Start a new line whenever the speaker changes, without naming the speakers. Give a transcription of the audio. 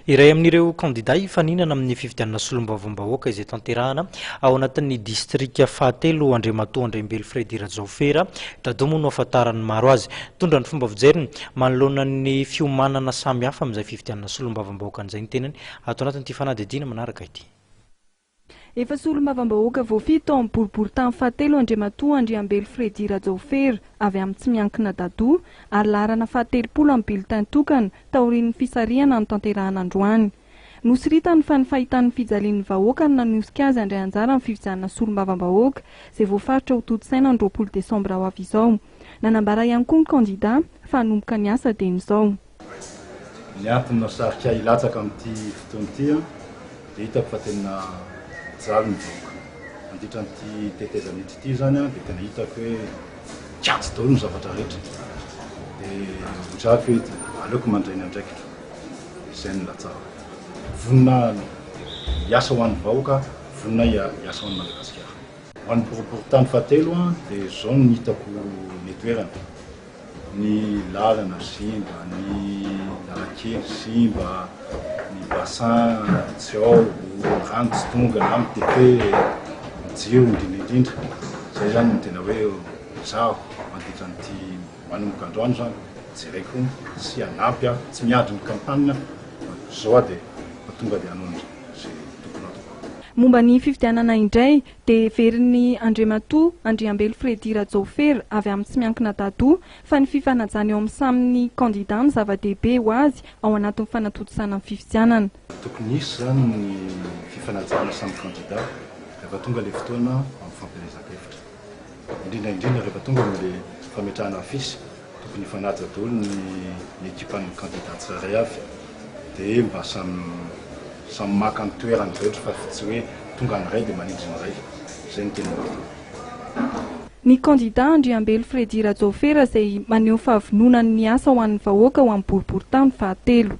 Iray amin'ireo kandidà hifaninana amin'ny fifidianana solombavambahoaka izay tanterahana ao anatin'ny distrika fahatelo Andriamatoa Andriambelo Freddy Rajaofera Dadou moa no ahafantaran'ny maro azy. Mitondra ny fomba fijeriny manoloana ny fiomanana samihafa amin'izay fifidianana solombavambahoaka izay ny tenany ato anatin'ity fanadihadiana manaraka ity.
Efa solombavambahoaka voafidy tao amin'ny boriborintany fahatelo Andriamatoa Andriambelo Freddy Rajaofera avy amin'ny tsy miankina Dadou ary laharana fahatelopolo amin'ny bulletin tokana taorian'ny fisarihana notanterahana androany. Nosoritany fa ny fahitany ny fijalian'ny vahoaka no nanosika azy handray anjara amin'ny fifidianana solombavambahoaka izay voafaritra ho tontosaina ny 20 desambra ho avy izao. Nanambara ihany koa ny kandida fa hanomboka ny asa dieny izao.
Ny antony nahasarika ahy hilatsaka amin'ity fotoana ity dia hitako fa tena mijaly ny vahoaka. Nandritra an'ity tetezamita ity izany dia tena hitako hoe mikatso daholo ny zavatra rehetra. Dia ohatr'ahy hoe aleoko mandray ny andraikitro. Dia izay no nilatsahako. Vonona hiasa ho an'ny vahoaka, vonona hiasa ho an'i Madagasikara. Ho an'ny boriborintany fahatelo dia izao no hitako ny toerana. Ny lalana simba, ny lalan-kely simba, ny bassin tsy ao, ny rano tsy tonga na mitete, ny jiro indrindra indrindra. Izay izany no tena hoe ezahako mandritra an'ity manomboka androany izany, jereko sy hanampy aho, tsy miandry ny campagne fa izao aho dia efa tonga dia hanao izay tokony hataoko.
Momba ny fifidianana indray dia heverin'i Andriamatoa Andriambelo Freddy Rajaofera avy amin'ny tsy miankina Dadou fa ny fifanajana eo amin'ny samy ny kandida no zava-dehibe ho azy ao anatin'ny fanatontosana ny fifidianana.
Tokony hisy izany ny fifanajana samy kandida rehefa tonga ilay fotoana amin'ny fampielezan-kevitra. Indrindra indrindra rehefa tonga amin'ilay fametrahana afisy, tokony hifanaja daholo ny ny ekipan'ny kandida tsirairay avy dia mba samy samy maka ny toerany rehetra fa tsy hoe tonga ny iray dia manindry ny iray. Izay no tena mety.
Ny kandida Andriambelo Freddy Rajaofera izay maneho fahavononany ny asa ho an'ny vahoaka ho amin'ny boriborintany fahatelo.